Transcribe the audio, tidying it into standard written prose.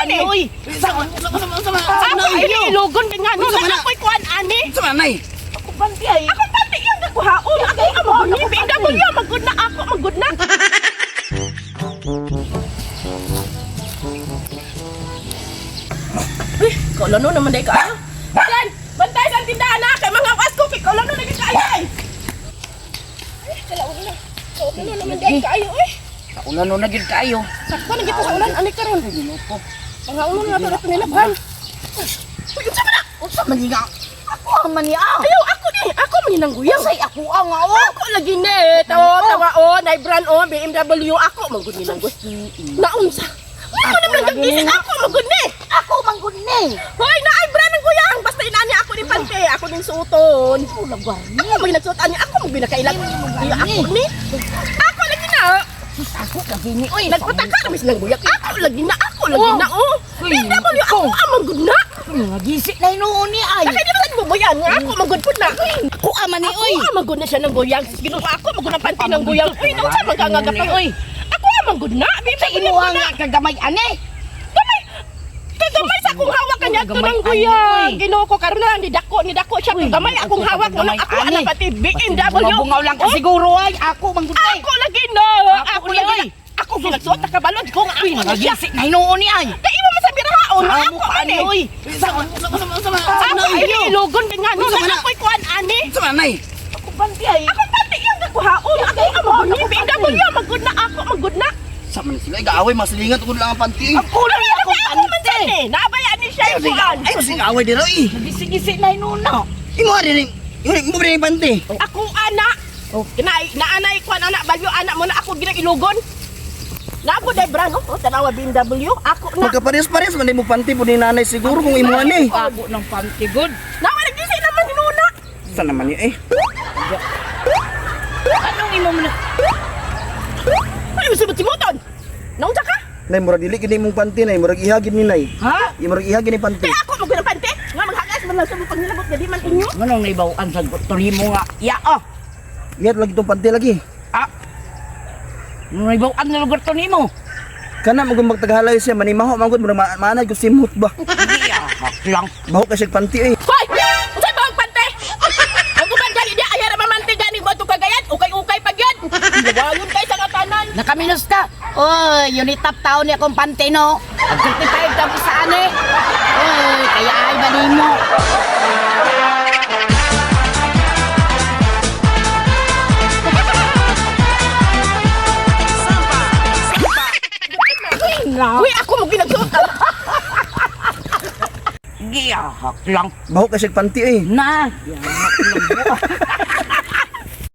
ani, eh. oy. Sama sama sama sama. Ako ay ilugon kay nga no Unsa man na? ako'y kuan ani. Sama nay. Ako panty ay. Ako panty yung nakuhaon. Ako ang magud ni BMW magud na ako magud na. Uy, kaulano naman dahil ka. Yan, bantay sa tindahan na kay mga was ko kay kaulano na kaayo ay. Ay, kalaon na. Kaulano naman dahil kaayo eh. Ulan na gyud kaayo. Sakto na gito sa ulan ani karon. Mga ulan na to nila ban. Uy, unsa man na? Unsa man nga? Ako ang man niya. Ayaw ako ni, ako man nang guyang. Say ako ang nga oh. Ako lagi na eh. Tawa, tawa, oh. Naibran, oh. BMW. Ako, magud ni nanggoy. Naunsa. Uy, mo naman lagi naggising. ni. Ako, magud ni. Ako man gud ni. Hoy, naibran ang guyang. Basta inani ako ni pante. Ako ning suoton. Ako lagi. Ako mag nagsuot ani. Ako mag binakailag. Ako ni. Ako lagi na. Sus ako lagi ni oy. Nagpataka na silang guyang. Ako lagi na. Ako lagi na, oh. Uy, BMW, ako ang magud na. Nagisi na hinuon ni ay. Kaya di ba sa bubuyan nga? Ako magud pud na. Ako ama ni Ako oy. ang magud na siya ng guyang. Ginoo ako magud ang panty ng guyang. Uy, naunsa man ka nga gapang. Oy. Ako ang magud na. Sa imuha nga kagamay ani. Gamay. Kagamay sa akong hawak kanya to Gamay ng ani, guyang. oy. Ginoo ko karon na ni dako ni dako siya Uy, gamay akong ako hawak mo kagamay ako ani. ana pati BMW. Mabungaw lang ka Oh, siguro ay. Ako man gud Ako lagi na. Ako Ako ni, lagi oy. na. Ako ginagsuot nakabalod ko nga Uy, ako na siya. nagisi na hinuon ni ay. Kay imo man sa birahaon Amo ako ka ani. ani oy. Sama sama sama sama. Ako ay ilugon kay nga no Unsa man na? ako'y kuan ani. Sama nay. Ako panty ay. Ako panty yung nakuhaon. Ako ang magud ni BMW magud na ako magud na. Sama na sila gaaway masilingan tungod lang ang panty. Ako lang ako Ako man panty. sa ni. Nabayaan ni siya yung kuan. Ay masing away dira eh. Nagisi-gisi na hinuon na. Imo rin. Imo rin panty. Ako ana. Oh. Na naanay kuan ana balyo ana mo na ako ginang ilugon. Napo day brand oh, tanawa BMW ako na. Magkaparehas-parehas man mo panty po ni nanay siguro kung imo ani. Ako ng panty good. Nawa nagisi naman hinuna. Sa naman ni eh. Anong imo man? Ay usibot simuton. Naunsa ka? Nay murag dili gid imong panty nay, murag iha gid ni nay. Ha? Murag iha gid ni panty. Kay ako mo ginang pante. Nga maghagas man lang sa mo pagnilabot nga di man inyo. Nganong naibaw-an sa turimo nga? Ya oh. Ihat lagi tong panty lagi. Ah. Nganong naibaw-an na lugar to nimo? Kana magud magtaghalay siya manimaho man gud murag maanay gud simhot ba. Giyahak lang. Baho ka siya panty eh. Hoy! Unsay bawang pante? Ang uban gani di ay ra mamante gani mo to kagayan, ukay-ukay pag yan. Lawayon kay sa katanan. Nakaminos ka. Oy, unitap taon ni akong panty no. Ang 35 taon isa ani. Oy, kaya ay ba nimo? Uy, ako mo ginagsuot. Giyahak lang. Baho ka siya panty eh. Na. Giyahak lang.